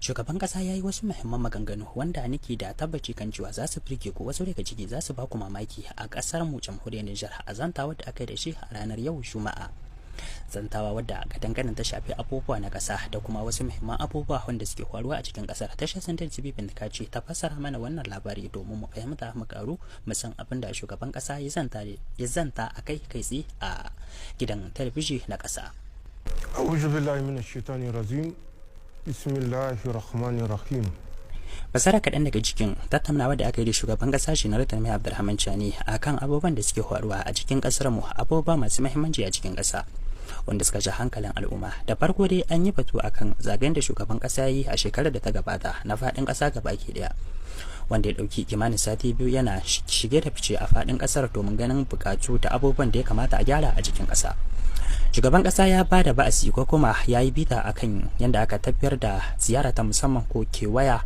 Shugaban kasa ya yi wasu muhimman maganganu wanda nake da tabbaci kan cewa za su firge ku, wasu daga ciki za su ba ku mamaki a kasar mu Jamhuriyar Nijar, a zantawa da aka yi da shi a ranar yau Juma'a. Zantawa wadda gadan ta shafi abubuwa na kasa da kuma wasu muhimman abubuwa wanda suke faruwa a cikin kasar. Tashar Santar TV Bintika ce ta fassara mana wannan labari domin mu fahimta, mu karu, mu san abin da shugaban kasa ya zanta a kai kai tsaye a gidan talabijin na kasa. أعوذ بالله من الشيطان الرجيم، بسم الله الرحمن الرحيم. Fasara kaɗan daga cikin tattaunawa da aka yi da shugaban ƙasa Janar Tarmai Abdulrahman Chani akan abubuwan da suke faruwa a cikin ƙasar mu, abubuwa masu muhimmanci a cikin ƙasa wanda suka ja hankalin al'umma. Da farko dai an yi batu akan zagayen da shugaban ƙasa yi a shekarar da ta gabata na faɗin ƙasa gabaki ɗaya, wanda ya ɗauki kimanin sati 2 yana shige da fice a faɗin ƙasar domin ganin buƙatu da abubuwan da ya kamata a gyara a cikin ƙasa. Shugaban kasa ya ba da ba'asi ko kuma ya yi bita akan yadda aka tafiyar da ziyara ta musamman ko kewaya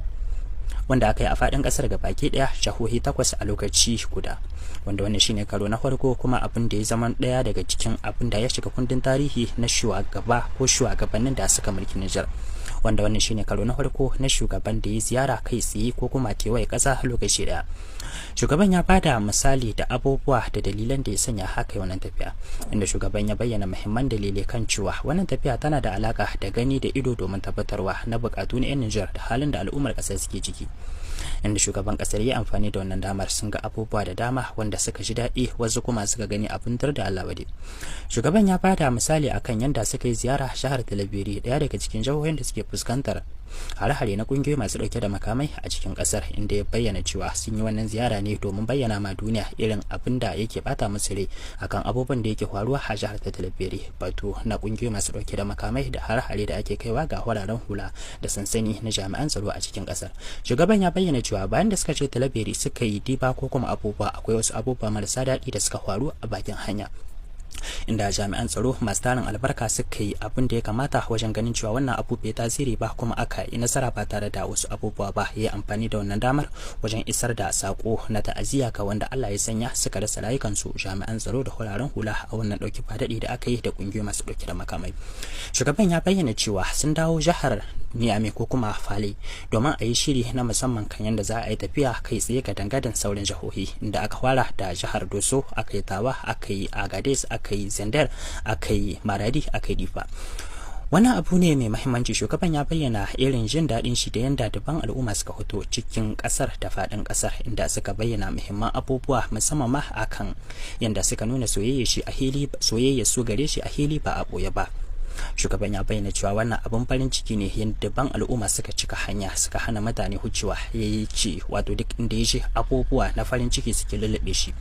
wanda aka yi a faɗin ƙasar ga baki ɗaya, jihohi takwas a lokaci guda, wanda wannan shine karo na farko, kuma abin da ya zama ɗaya daga cikin abin da ya shiga kundin tarihi na shugaba ko shugabannin da suka mulki Nijar, wanda wannan shine karo na farko na shugaban da ya ziyara kai tsaye ko kuma kewaye ƙasa lokaci ɗaya. Shugaban ya bada misali da abubuwa da dalilan da ya sanya haka wannan tafiya, inda shugaban ya bayyana muhimman dalilai kan cewa wannan tafiya tana da alaka da gani da ido domin tabbatarwa na bukatu na 'yan Nijar da halin da al'ummar ƙasar suke ciki, inda shugaban kasar ya amfani da wannan damar sun ga abubuwa da dama wanda suka ji daɗi, wasu kuma suka gani abin dar da Allah wade. Shugaban ya bada misali akan yadda suka yi ziyara jihar Talabiri, ɗaya daga cikin jihohin da suke fuskantar hare-hare na kungiyoyi masu dauke da makamai a cikin kasar, inda ya bayyana cewa sun yi wannan ziyara ne domin bayyana ma duniya irin abin da yake bata musu rai akan abubuwan da yake faruwa a jihar ta Talabiri, batu na kungiyoyi masu dauke da makamai da hare-hare da ake kaiwa ga wararen hula da sansani na jami'an tsaro a cikin kasar. Shugaban ya bayyana cewa bayan da suka ce Talabiri suka yi diba ko kuma abubuwa, akwai wasu abubuwa marasa daɗi da suka faru a bakin hanya, inda jami'an tsaro masu tarin albarka suka yi abin da ya kamata wajen ganin cewa wannan abu bai tasiri ba, kuma aka yi nasara ba tare da wasu abubuwa ba. Ya yi amfani da wannan damar wajen isar da sako na ta'aziyya ga wanda Allah ya sanya suka rasa rayukansu, jami'an tsaro da wuraren hula, a wannan dauki daɗi da aka yi da kungiyoyi masu dauke da makamai. Shugaban ya bayyana cewa sun dawo jihar Niamey ko kuma Fale domin a yi shiri na musamman kan yadda za a yi tafiya kai tsaye ga dangadan sauran jihohi, inda aka fara da jihar Doso, aka yi Tawa, aka yi Agades, aka yi Zender, aka yi Maradi, aka yi Difa. Wannan abu ne mai mahimmanci. Shugaban ya bayyana irin jin daɗin shi da yadda dubban al'umma suka fito cikin ƙasar da faɗin ƙasar, inda suka bayyana muhimman abubuwa, musamman ma akan yadda suka nuna soyayya shi a hili, soyayya su gare shi a hili ba a ɓoye ba. Shugaban ya bayyana cewa wannan abin farin ciki ne yadda dubban al'umma suka cika hanya, suka hana mutane hucewa. Ya yi ce wato duk inda ya je abubuwa na farin ciki suke lullube shi.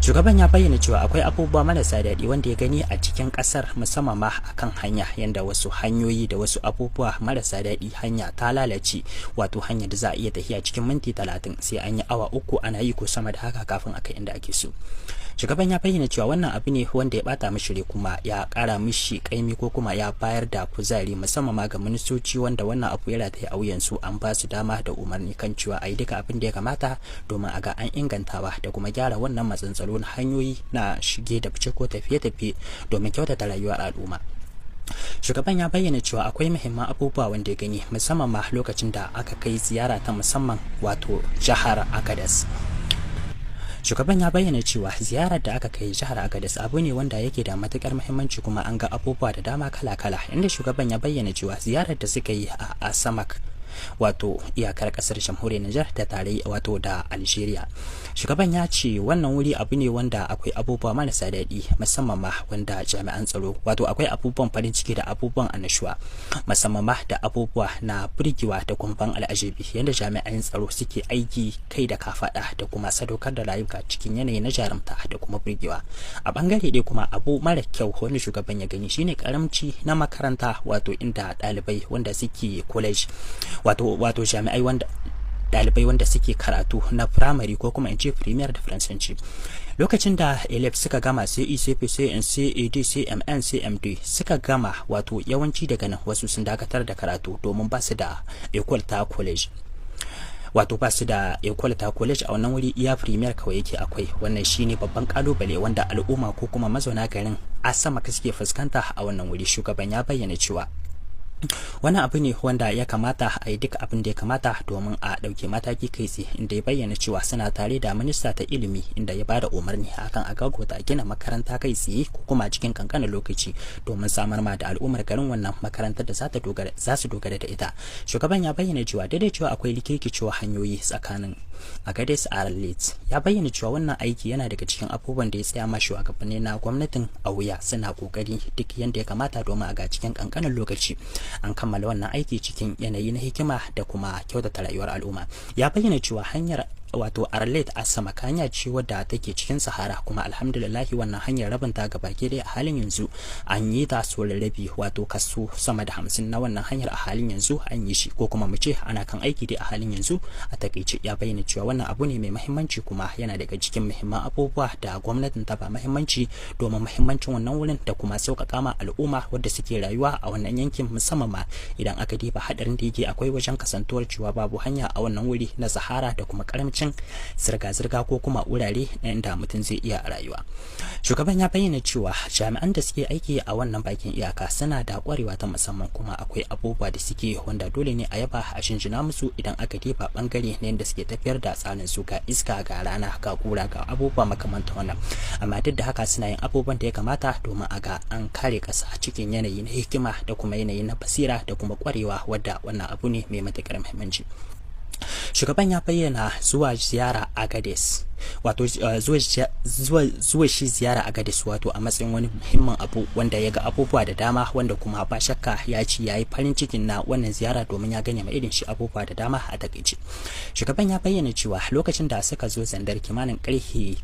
Shugaban ya bayyana cewa akwai abubuwa marasa daɗi wanda ya gani a cikin ƙasar, musamman ma akan hanya, yanda wasu hanyoyi da wasu abubuwa marasa daɗi, hanya ta lalace, wato hanya da za a iya tafiya cikin minti 30 sai an yi awa 3 ana yi ko sama da haka kafin a kai inda ake so. Shugaban ya bayyana cewa wannan abu ne wanda ya bata mishi rai, kuma ya kara mishi kaimi ko kuma ya bayar da kuzari, musamman ma ga ministoci wanda wannan abu ya rataye a wuyansu. An ba su dama da umarni kan cewa a yi duka abin da ya kamata domin a ga an ingantawa da kuma gyara wannan matsantsalo na hanyoyi na shige da fice ko tafiye-tafiye domin kyautata rayuwar al'umma. Shugaban ya bayyana cewa akwai muhimman abubuwa wanda ya gani, musamman ma lokacin da aka kai ziyara ta musamman wato jihar Agadas. Shugaban ya bayyana cewa ziyarar da aka kai jihar Agadez abu ne wanda yake da matukar muhimmanci, kuma an ga abubuwa da dama kala-kala, inda shugaban ya bayyana cewa ziyarar da suka yi a Asamak, wato iyakar kasar Jamhuriyar Nijar da tare wato da Algeria. Shugaban ya ce wannan wuri abu ne wanda akwai abubuwa marasa daɗi, musamman ma wanda jami'an tsaro, wato akwai abubuwan farin ciki da abubuwan annashuwa, musamman ma da abubuwa na burgewa da kuma ban al'ajabi, yadda jami'an tsaro suke aiki kai da kafaɗa da kuma sadaukar da rayuka cikin yanayi na jarumta da kuma burgewa. A bangare ɗaya kuma, abu mara kyau wanda shugaban ya gani shine karamci na makaranta, wato inda ɗalibai wanda suke college, wato jami'ai wanda ɗalibai wanda suke karatu na primary ko kuma in ce primaire da Faransanci, lokacin da élèves suka gama CE, CP, CN, CAD, CMN, CMD suka gama, wato yawanci daga nan wasu sun dakatar da karatu domin ba su da école ta college, wato ba su da école ta college a wannan wuri, iya primaire kawai yake akwai. Wannan shine babban kalubale wanda al'umma ko kuma mazauna garin Asama suke fuskanta a wannan wuri. Shugaban ya bayyana cewa Wani abu ne wanda ya kamata a yi duk abin da ya kamata domin a ɗauki mataki kai tsaye, inda ya bayyana cewa suna tare da minista ta ilimi, inda ya bada umarni akan a gaggauta gina makaranta kai tsaye ko kuma cikin kankanin lokaci domin samar ma da al'ummar garin wannan makarantar da za su dogara da ita. Shugaban ya bayyana cewa daidai cewa akwai likirkicewa hanyoyi tsakanin Agadez Arlit, ya bayyana cewa wannan aiki yana daga cikin abubuwan da ya tsaya ma shugabanni na gwamnatin a wuya. Suna kokari duk yanda ya kamata domin a ga cikin kankanin lokaci an kammala wannan aiki cikin yanayi na hikima da kuma kyautata rayuwar al'umma. Ya bayyana cewa hanyar wato Arlet Asama hanya ce wadda take cikin sahara, kuma alhamdulillahi wannan hanyar rabin ta gabaki dai a halin yanzu an yi ta so rabi, wato kaso sama da 50 na wannan hanyar a halin yanzu an yi shi, ko kuma mu ce ana kan aiki dai a halin yanzu. A takaice ya bayyana cewa wannan abu ne mai muhimmanci, kuma yana daga cikin muhimman abubuwa da gwamnatin ta ba muhimmanci domin muhimmancin wannan wurin da kuma sauƙaƙa ma al'umma wadda suke rayuwa a wannan yankin, musamman ma idan aka diba hadarin da yake akwai wajen kasantuwar cewa babu hanya a wannan wuri na sahara da kuma karamcin zirga-zirga ko kuma wurare inda mutum zai iya rayuwa. Shugaban ya bayyana cewa jami'an da suke aiki a wannan bakin iyaka suna da kwarewa ta musamman, kuma akwai abubuwa da suke wanda dole ne a yaba a shinjina musu idan aka diba bangare na yadda suke tafiyar da tsarin su, ga iska, ga rana, ga kura, ga abubuwa makamantan wannan, amma duk da haka suna yin abubuwan da ya kamata domin a ga an kare ƙasa cikin yanayi na hikima da kuma yanayi na basira da kuma kwarewa, wadda wannan abu ne mai matuƙar muhimmanci. Shugaban ya bayyana zuwa ziyara Agades, wato zuwa shi ziyara Agades, wato a matsayin wani muhimmin abu wanda ya ga abubuwa da dama, wanda kuma ba shakka ya ci ya yi farin cikin na wannan ziyara domin ya gane ma irin shi abubuwa da dama. A takaice shugaban ya bayyana cewa lokacin da suka zo Zandar kimanin karfe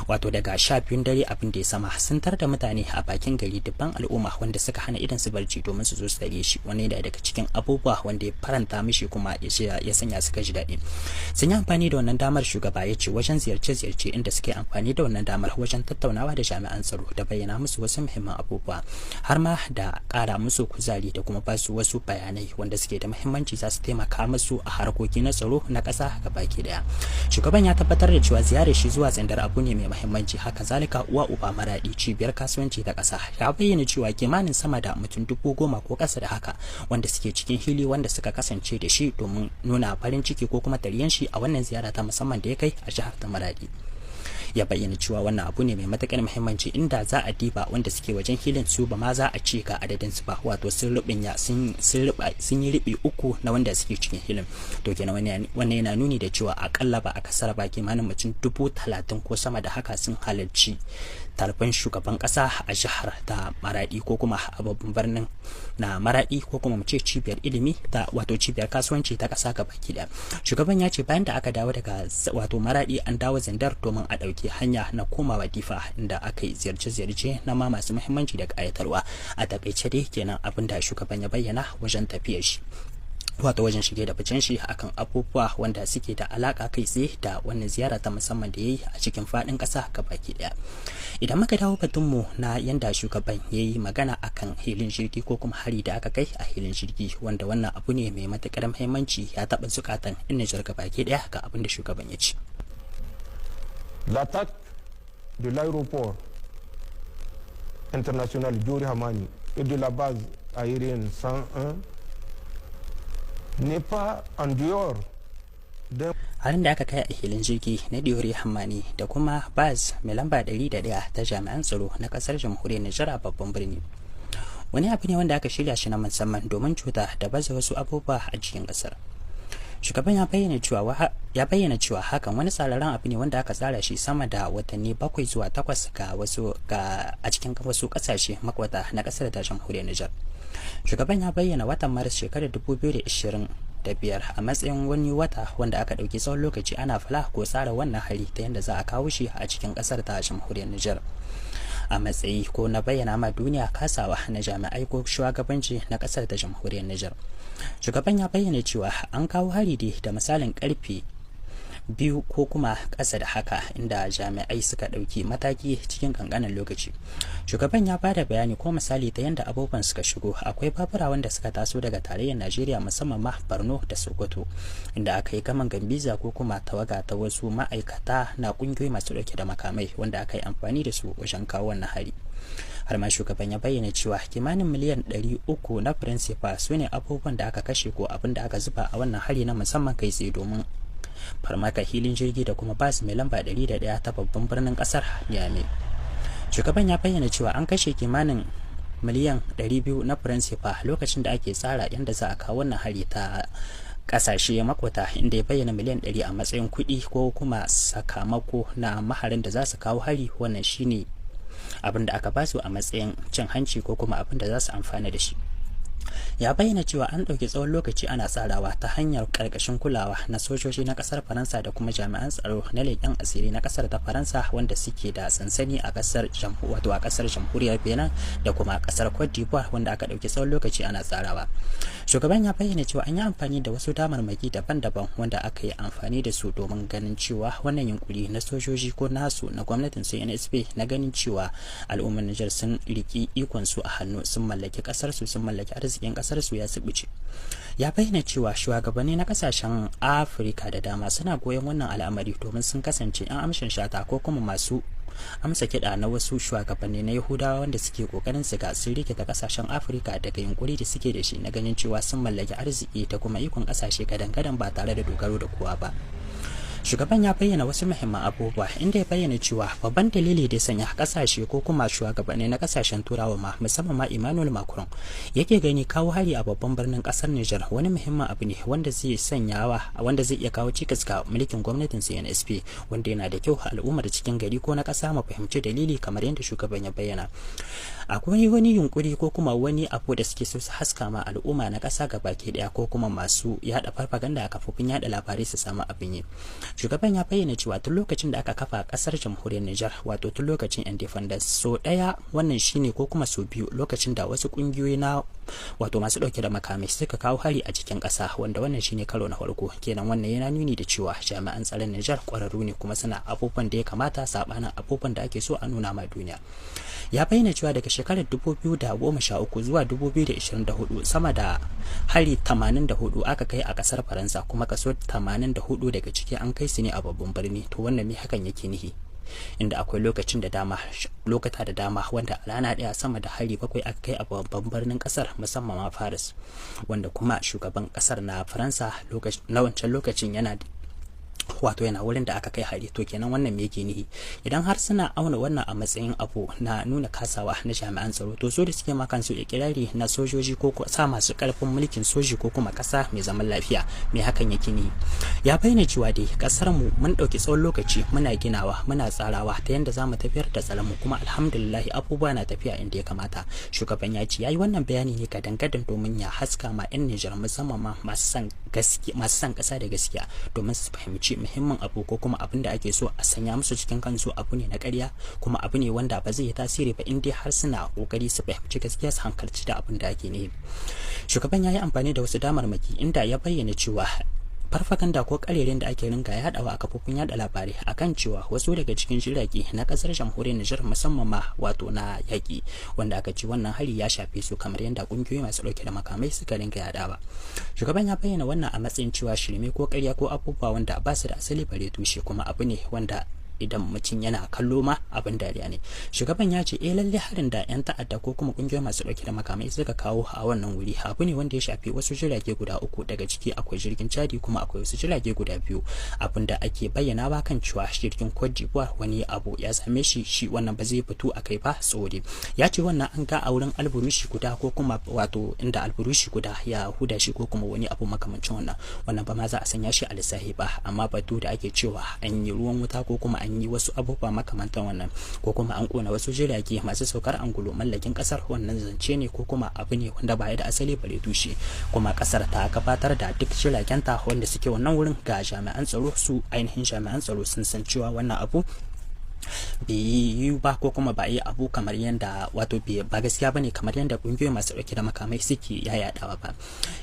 wato daga 12 dare abin da ya sama, sun tar da mutane a bakin gari, dubban al'umma wanda suka hana idan su barci domin su zo su tare shi. Wani da daga cikin abubuwa wanda ya faranta mishi kuma ya sanya suka ji daɗi. Sun yi amfani da wannan damar, shugaba ya ce, wajen ziyarce-ziyarce, inda suka yi amfani da wannan damar wajen tattaunawa da jami'an tsaro da bayyana musu wasu muhimman abubuwa, har ma da ƙara musu kuzari da kuma basu wasu bayanai wanda suke da muhimmanci za su taimaka musu a harkoki na tsaro na ƙasa gabaki daya. Shugaban ya tabbatar da cewa ziyarar shi zuwa Zandar abu ne mai muhimmanci, haka zalika uwa uba Maradi, cibiyar kasuwanci ta ƙasa. Ya bayyana cewa kimanin sama da mutum 10,000 ko ƙasa da haka wanda suke cikin hili wanda suka kasance da shi domin nuna farin ciki ko kuma taryan shi a wannan ziyara ta musamman da ya kai a jihar ta Maradi. Ya bayyana cewa wannan abu ne mai matukar muhimmanci, inda za a diba wanda suke wajen hilin su ba ma za a ce ga adadin su ba, wato sun rubinya sun sun yi ribi uku na wanda suke cikin hilin. To kenan wannan yana nuni da cewa akalla ba a kasar ba kimanin mutum 30,000 ko sama da haka sun halarci tarban shugaban kasa a jihar ta Maradi, ko kuma a babban birnin na Maradi, ko kuma mu ce cibiyar ilimi ta wato cibiyar kasuwanci ta kasa gabaki daya. Shugaban ya ce bayan da aka dawo daga wato Maradi, an dawo Zandar domin a ɗauki hanya na komawa Difa, inda aka yi ziyarce-ziyarce na ma masu muhimmanci da ƙayatarwa. A takaice dai kenan abin da shugaban ya bayyana wajen tafiyar shi, wato wajen shige da ficen shi akan abubuwa wanda suke da alaka kai tsaye da wannan ziyara ta musamman da ya yi a cikin fadin ƙasa baki daya. Idan muka dawo batunmu na yanda shugaban ya yi magana akan hilin jirgi ko kuma hari da aka kai a hilin jirgi, wanda wannan abu ne mai matuƙar muhimmanci, ya taɓa zukatan in Nijar baki daya, ga abin da shugaban ya ce. L'attaque de l'aéroport international Diori Hamani et de la base aérienne 101 n'est pas en dehors d'un Harin da aka kai a hilin jirgi na Diori Hammani da kuma base mai lamba 101 ta jami'an tsaro na kasar jamhuriyar Nijar a babban birni wani abu ne wanda aka shirya shi na musamman domin cuta da baza wasu abubuwa a cikin kasar. Shugaban ya bayyana cewa hakan wani tsararren abu ne wanda aka tsara shi sama da watanni 7 zuwa 8 ga wasu ga a cikin wasu kasashe makwata na kasar ta jamhuriyar Nijar. Shugaban ya bayyana watan Maris shekarar 2025 a matsayin wani wata wanda aka ɗauki tsawon lokaci ana fala ko tsara wannan hari ta yadda za a kawo shi a cikin ƙasar ta jamhuriyar Nijar, a matsayi ko na bayyana ma duniya kasawa na jami'ai ko shugabanci na ƙasar ta jamhuriyar Nijar. Shugaban ya bayyana cewa an kawo hari dai da misalin karfe 2 ko kuma ƙasa da haka, inda jami'ai suka ɗauki mataki cikin ƙanƙanin lokaci. Shugaban ya bada bayani ko misali ta yadda abubuwan suka shigo. Akwai babura wanda suka taso daga tarayyar Najeriya, musamman ma Borno da Sokoto, inda aka yi gaman gambiza ko kuma tawaga ta wasu ma'aikata na ƙungiyoyi masu ɗauke da makamai wanda aka yi amfani da su wajen kawo wannan hari. Har ma shugaban ya bayyana cewa kimanin miliyan 300 na faransa su ne abubuwan da aka kashe ko abin da aka zuba a wannan hari na musamman kai tsaye domin farmaka hilin jirgi da kuma bas mai lamba 101 ta babban birnin kasar Niamey. Shugaban ya bayyana cewa an kashe kimanin miliyan 200 na faransa lokacin da ake tsara yadda za a kawo wannan hari ta kasashe makwata, inda ya bayyana miliyan 100 a matsayin kuɗi ko kuma sakamako na maharin da za su kawo hari. Wannan shine abin da aka basu a matsayin cin hanci ko kuma abin da za su amfana da shi. Ya bayyana cewa an ɗauki tsawon lokaci ana tsarawa ta hanyar ƙarƙashin kulawa na sojoji na ƙasar Faransa da kuma jami'an tsaro na leƙen asiri na ƙasar ta Faransa, wanda suke da sansani a ƙasar, wato a ƙasar Jamhuriyar Benin da kuma ƙasar Cote d'Ivoire, wanda aka ɗauki tsawon lokaci ana tsarawa. Shugaban ya bayyana cewa an yi amfani da wasu damarmaki daban-daban wanda aka yi amfani da su domin ganin cewa wannan yunkuri na sojoji ko nasu na gwamnatin CNSP na ganin cewa al'ummar Nijar sun riki ikon su a hannu, sun mallaki ƙasar su, sun mallaki arzikin kasar su, ya sibice. Ya bayyana cewa shugabanni na kasashen Afirka da dama suna goyon wannan al'amari domin sun kasance 'yan amshin shata ko kuma masu amsa kiɗa na wasu shugabanni na Yahudawa, wanda suke kokarin su ga sun rikita kasashen Afirka daga yunkuri da suke da shi na ganin cewa sun mallaki arziki da kuma ikon kasashe gadan-gadan ba tare da dogaro da kowa ba. Shugaban ya bayyana wasu muhimman abubuwa, inda ya bayyana cewa babban dalili da sanya kasashe ko kuma shugabanni na kasashen Turawa, ma musamman ma Emmanuel Macron, yake gani kawo hari a babban birnin kasar Niger wani muhimmin abu ne wanda zai sanyawa, wanda zai iya kawo cikas ga mulkin gwamnatin CNSP, wanda yana da kyau al'ummar cikin gari ko na kasa mu fahimci dalili. Kamar yadda shugaban ya bayyana, akwai wani yunkuri ko kuma wani abu da suke so su haska ma al'umma na kasa gabaki daya, ko kuma masu yada farfaganda a kafofin yada labarai su samu abin yi. Shugaban ya bayyana cewa tun lokacin da aka kafa kasar Jamhuriyar Nijar, wato tun lokacin independence, so daya wannan shine ko kuma so biyu lokacin da wasu kungiyoyi na wato masu dauke da makamai suka kawo hari a cikin kasa, wanda wannan shine karo na farko kenan. Wannan yana nuni da cewa jami'an tsaron Nijar kwararru ne kuma suna abubuwan da ya kamata, sabanin abubuwan da ake so a nuna ma duniya. Ya bayyana cewa daga shekarar 2013 zuwa 2024, sama da hari 84 aka kai a kasar Faransa, kuma kaso 84 daga ciki an kai su ne a babban birni. To wannan me hakan yake nihi? Inda akwai lokacin da dama, lokata da dama, wanda a rana daya sama da hari bakwai aka kai a babban birnin kasar, musamman ma Paris, wanda kuma shugaban kasar na Faransa na wancan lokacin yana, wato yana wurin da aka kai hari. To kenan wannan me yake nihi? Idan har suna auna wannan a matsayin abu na nuna kasawa na jami'an tsaro, to su da suke ma kansu ikirari na sojoji ko sa masu karfin mulkin soji ko kuma kasa mai zaman lafiya, me hakan yake nihi? Ya bayyana cewa dai kasar mu mun dauki tsawon lokaci muna ginawa, muna tsarawa ta yanda zamu tafiyar da tsaron mu, kuma alhamdulillah abubuwa na tafiya inda ya kamata. Shugaban ya ce yayi wannan bayani ne gadan gadan domin ya haska ma 'yan Nijar, musamman ma masu son gaskiya, masu son kasa da gaskiya, domin su fahimci muhimmin abu ko kuma abin da ake so a sanya musu cikin kansu abu ne na ƙarya, kuma abu ne wanda ba zai yi tasiri ba in dai har suna kokari su fahimci gaskiya, su hankalci da abin da ake ne. Shugaban ya yi amfani da wasu damarmaki, inda ya bayyana cewa farfaganda ko karerin da ake rinka yadawa a kafofin yada labarai akan cewa wasu daga cikin jirage na kasar Jamhuriyar Nijar, musamman ma wato na yaki, wanda aka ce wannan hari ya shafe su, kamar yadda kungiyoyi masu dauke da makamai suka rinka yadawa, shugaban ya bayyana wannan a matsayin cewa shirme ko karya ko abubuwa wanda ba su da asali bare tushe, kuma abu ne wanda idan mutum yana kallo ma abin dariya ne. Shugaban ya ce eh, lalle harin da yan ta'adda ko kuma kungiyoyi masu dauke da makamai suka kawo a wannan wuri abu ne wanda ya shafi wasu jirage guda uku. Daga ciki akwai jirgin Chadi, kuma akwai wasu jirage guda biyu. Abin da ake bayyana ba kan cewa jirgin Cote d'Ivoire wani abu ya same shi, shi wannan ba zai fito a kai ba. Tsore ya ce wannan an ga a wurin alburushi guda, ko kuma wato inda alburushi guda ya huda shi ko kuma wani abu makamancin wannan, wannan ba ma za a sanya shi a lissafi ba. Amma batu da ake cewa an yi ruwan wuta ko kuma an yi wasu abubuwa makamantan wannan, ko kuma an kona wasu jirage masu saukar angulu mallakin kasar, wannan zance ne ko kuma abu ne wanda ba ya da asali bare tushe. Kuma kasar ta gabatar da duk jiragenta wanda suke wannan wurin ga jami'an tsaro. Su ainihin jami'an tsaro sun san cewa wannan abu bai yi ba, ko kuma ba yi abu kamar yadda, wato ba gaskiya bane kamar yadda kungiyoyi masu dauke da makamai suke yayadawa ba.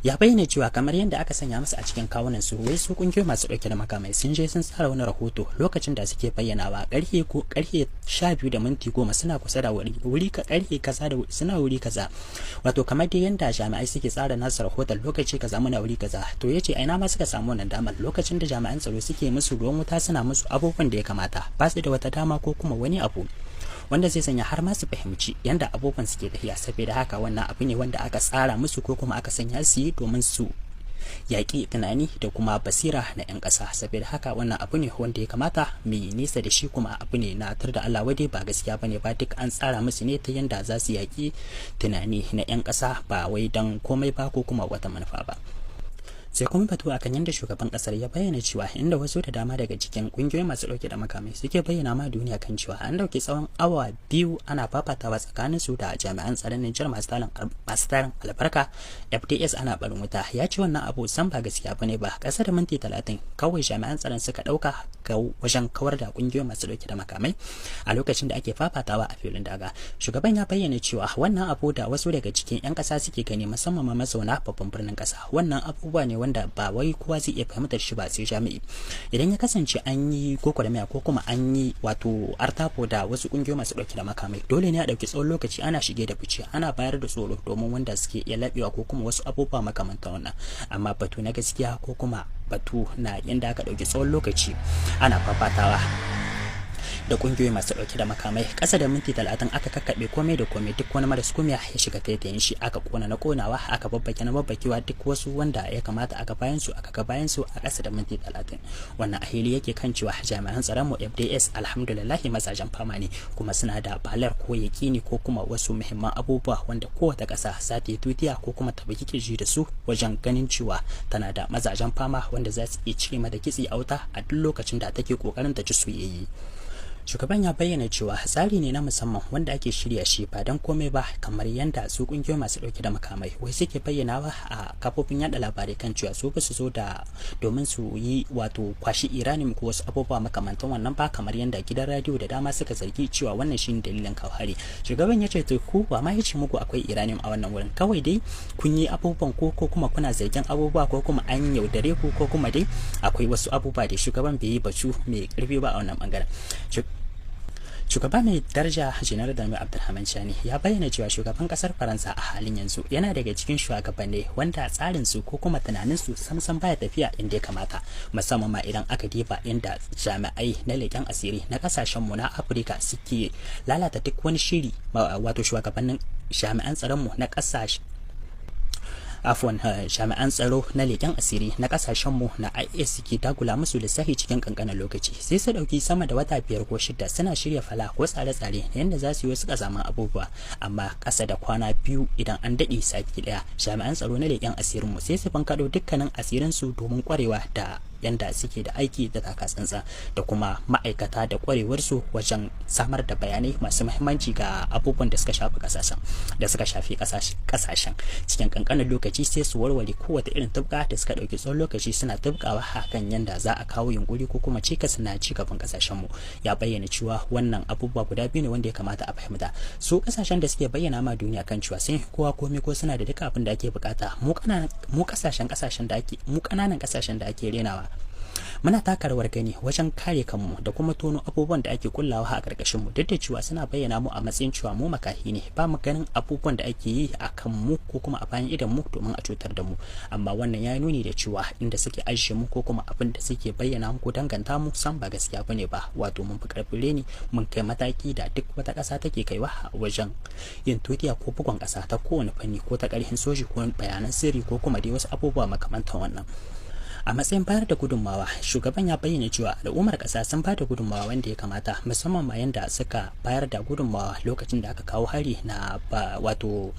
Ya bayyana cewa kamar yadda aka sanya musu a cikin kawunan su, wai su kungiyoyi masu dauke da makamai sun je sun tsara wani rahoto lokacin da suke bayyanawa karfe ko karfe 12:10 suna kusa da wuri wuri karfe kaza da suna wuri kaza, wato kamar dai yadda jami'ai suke tsara nasu rahoton lokaci kaza muna wuri kaza. To yace a ina ma suka samu wannan damar, lokacin da jami'an tsaro suke musu ruwan wuta, suna musu abubuwan da ya kamata, ba su da wata dama ko kuma wani abu wanda wanda zai sanya har ma su fahimci yanda abubuwan suke tafiya. Saboda haka wannan abu ne wanda aka tsara musu ko kuma aka sanya su yi domin su yaƙi tunani da kuma basira na 'yan ƙasa. Saboda haka wannan abu ne wanda ya kamata mu yi nesa da shi, kuma abu ne na tar da Allah wadai, ba gaskiya bane ba. Duk an tsara musu ne ta yanda za su yaƙi tunani na 'yan ƙasa, ba wai don komai ba ko kuma wata manufa ba. Sai kuma batu akan yadda shugaban kasar ya bayyana cewa inda wasu da dama daga cikin kungiyoyi masu dauke da makamai suke bayyana ma duniya kan cewa an dauki tsawon awa 2 ana fafatawa tsakanin su da jami'an tsaron Nijar masu tarin albarka FDS ana barin wuta. Ya ce wannan abu san ba gaskiya bane ba. Kasa da minti 30 kawai jami'an tsaron suka dauka wajen kawar da kungiyoyi masu dauke da makamai a lokacin da ake fafatawa a filin daga. Shugaban ya bayyana cewa wannan abu da wasu daga cikin 'yan kasa suke gani, musamman ma mazauna babban birnin kasa, wannan abubuwa ne wanda ba wai kowa zai iya fahimtar shi ba sai jami'i. Idan ya kasance an yi gwagwarmaya ko kuma an yi wato artafo da wasu kungiyoyi masu dauke da makamai, dole ne a dauki tsawon lokaci ana shige da fice, ana bayar da tsoro domin wanda suke iya labewa ko kuma wasu abubuwa makamantan wannan. Amma batu na gaskiya ko kuma batu na yanda aka dauki tsawon lokaci ana fafatawa da kungiyoyi masu dauke da makamai, kasa da minti 30 aka kakkaɓe komai da komai. Duk wani maras kumiya ya shiga taitayin shi, aka kona na konawa, aka babbake na babbakewa, duk wasu wanda ya kamata aka bayan su aka ga bayan su a kasa da minti 30. Wannan a hili yake kan cewa jami'an tsaron mu FDS alhamdulillah mazajen fama ne, kuma suna da balar ko yakini ko kuma wasu muhimman abubuwa wanda kowace ƙasa za ta yi tutiya ko kuma ta bugi kirji da su wajen ganin cewa tana da mazajen fama wanda za su iya cire mata kitse a wuta a duk lokacin da take kokarin ta ci soyayye. Shugaban ya bayyana cewa tsari ne na musamman wanda ake shirya shi ba don komai ba, kamar yadda su kungiyoyi masu dauke da makamai wai suke bayyanawa a kafofin yada labarai kan cewa su ba su zo da domin su yi wato kwashi iranin ko wasu abubuwa makamantan wannan ba, kamar yadda gidan radiyo da dama suka zargi cewa wannan shine dalilin kawo hari. Shugaban ya ce to ku ba ma yace muku akwai iranin a wannan wurin, kawai dai kun yi abubuwan ko kuma kuna zargin abubuwa ko kuma an yaudare ku ko kuma dai akwai wasu abubuwa da shugaban bai yi batu mai karfi ba a wannan bangaren. Shugaba mai daraja Janar Dami Abdulrahman Chani ya bayyana cewa shugaban kasar Faransa a halin yanzu yana daga cikin shugabanni wanda tsarin su ko kuma tunanin su samsam baya tafiya inda ya kamata, musamman ma idan aka diba inda jami'ai na leƙen asiri na kasashen mu na Afirka suke lalata duk wani shiri, wato shugabannin jami'an tsaron mu na kasashe afwan jami'an tsaro na leƙen asiri na kasashenmu na IS ke dagula musu lissafi cikin kankanin lokaci. Sai su ɗauki sama da wata 5 ko 6 suna shirya fala ko tsare-tsare yadda za su yi wasu kazaman abubuwa, amma ƙasa da kwana 2 idan an daɗe sati 1 jami'an tsaro na leƙen asirinmu sai su bankaɗo dukkanin asirinsu domin ƙwarewa da yanda suke da aiki da takatsantsa da kuma ma'aikata da kwarewarsu wajen samar da bayanai masu muhimmanci ga abubuwan da suka shafi kasashen da suka shafi kasashen cikin kankanin lokaci. Sai su warware kowace irin tubka da suka dauki tsawon lokaci suna tubkawa hakan yanda za a kawo yunkuri ko kuma cikas na ci gaban kasashen mu. Ya bayyana cewa wannan abubuwa guda biyu ne wanda ya kamata a fahimta. Su kasashen da suke bayyana ma duniya kan cewa sun kowa komai ko suna da duka abin da ake bukata, mu kasashen kasashen da ake mu kananan kasashen da ake renawa muna taka rawar gani wajen kare kanmu da kuma tono abubuwan da ake kullawa a karkashin mu, duk da cewa suna bayyana mu a matsayin cewa mu makahi ne, ba mu ganin abubuwan da ake yi a kan mu ko kuma a bayan idan mu domin a cutar da mu. Amma wannan ya nuni da cewa inda suke ajiye mu ko kuma abin da suke bayyana mu ko danganta mu san ba gaskiya bane ba, wato mun fi karfin reni, mun kai mataki da duk wata ƙasa take kaiwa wajen yin tutiya ko bugun ƙasa ta kowane fanni, ko ta ƙarfin soji ko bayanan sirri ko kuma dai wasu abubuwa makamantan wannan. A matsayin bayar da gudunmawa, shugaban ya bayyana cewa al'ummar ƙasa sun ba da gudunmawa wanda ya kamata, musamman ma yanda suka bayar da gudunmawa lokacin da aka kawo hari na wato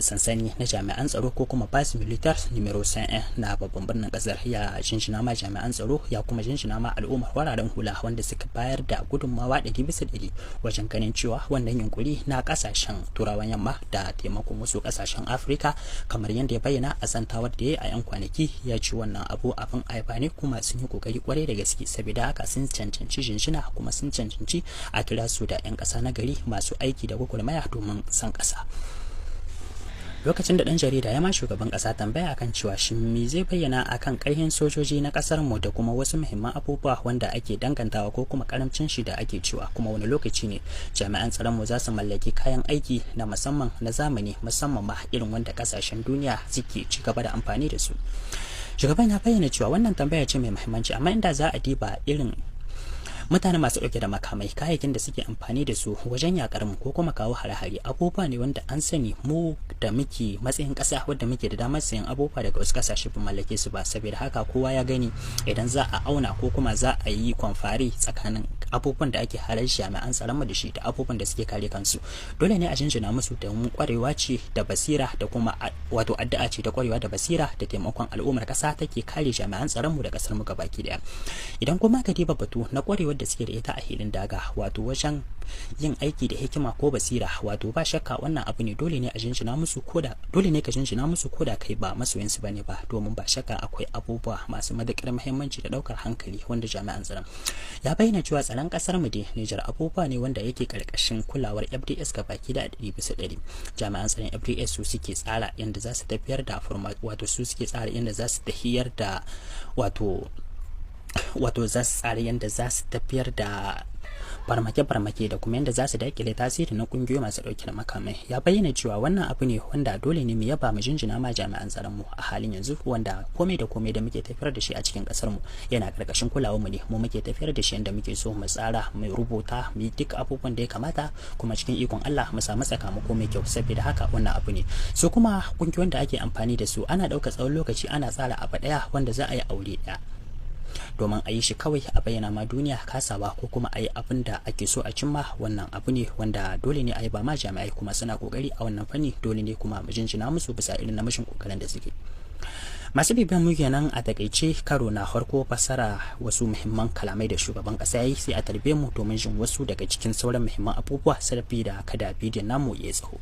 sansani na jami'an tsaro ko kuma base militar numero 1 na babban birnin kasar. Ya jinjina ma jami'an tsaro, ya kuma jinjina ma al'ummar wararen hula wanda suka bayar da gudunmawa 100% wajen ganin cewa wannan yunkuri na kasashen turawan yamma da taimakon wasu kasashen Afirka, kamar yadda ya bayyana a zantawar da ya yi a 'yan kwanaki. Ya ce wannan abu abin aiba ne kuma sun yi kokari kwarai da gaske, saboda haka sun cancanci jinjina kuma sun cancanci a kira su da 'yan ƙasa na gari masu aiki da gwagwarmaya domin san ƙasa. Lokacin da dan jarida ya ma shugaban kasa tambaya akan cewa shin me zai bayyana akan karhin sojoji na kasar mu da kuma wasu muhimman abubuwa wanda ake dangantawa ko kuma karamcin shi da ake cewa, kuma wani lokaci ne jami'an tsaron mu za su mallaki kayan aiki na musamman na zamani, musamman ma irin wanda kasashen duniya suke ci gaba da amfani da su. Shugaban ya bayyana cewa wannan tambaya ce mai muhimmanci, amma inda za a diba irin Mutane masu dauke da makamai, kayayyakin da suke amfani da su wajen yakar mu ko kuma kawo hare-hare, abubuwa ne wanda an sani. Mu da muke matsayin kasa wadda muke da damar sayan abubuwa daga wasu kasashe, ba mallake su ba. Saboda haka kowa ya gani, idan za a auna ko kuma za a yi compare tsakanin abubuwan da ake harar jami'an tsaron mu da shi da abubuwan da suke kare kansu, dole ne a jinjina musu, da mu kwarewa ce da basira da kuma wato addu'a ce da kwarewa da basira da taimakon al'ummar kasa take kare jami'an tsaron mu da kasar mu gabaki daya. Idan kuma ka diba batu na kwarewar da suke da ita a hilin daga, wato wajen yin aiki da hikima ko basira, wato ba shakka wannan abu ne dole ne a jinjina musu, koda dole ne ka jinjina musu koda kai ba masoyansu bane ba, domin ba shakka akwai abubuwa masu matuƙar muhimmanci da ɗaukar hankali wanda jami'an tsaron. Ya bayyana cewa tsaron kasar mu dai Nijar abubuwa ne wanda yake karkashin kulawar FDS baki da 100%. Jami'an tsaron FDS su suke tsara yadda za su tafiyar da, wato su suke tsara yadda za su tafiyar da, wato za su tsara yadda za su tafiyar da farmake-farmake da kuma yadda za su dakile tasiri na kungiyoyi masu dauke da makamai. Ya bayyana cewa wannan abu ne wanda dole ne mu yaba, mu jinjina ma jami'an tsaron mu a halin yanzu, wanda komai da komai da muke tafiyar da shi a cikin kasar mu yana karkashin kulawar mu ne. Mu muke tafiyar da shi yadda muke so, mu tsara, mu rubuta, mu yi duk abubuwan da ya kamata, kuma cikin ikon Allah mu samu sakamako mai kyau. Saboda haka wannan abu ne su kuma kungiyoyin da ake amfani da su, ana ɗaukar tsawon lokaci ana tsara abu ɗaya wanda za a yi aure ɗaya domin a yi shi kawai a bayyana ma duniya kasawa ko kuma a yi abin da ake so a cimma. Wannan abu ne wanda dole ne a yi ba ma jami'ai, kuma suna kokari a wannan fanni. Dole ne kuma mu jinjina musu bisa irin namijin kokarin da suke. Masu bibiyan mu kenan a takaice karo na farko fassara wasu muhimman kalamai da shugaban kasa yayi. Sai a tarbe mu domin jin wasu daga cikin sauran muhimman abubuwa, sarfi da kada bidiyon namu ya tsaho.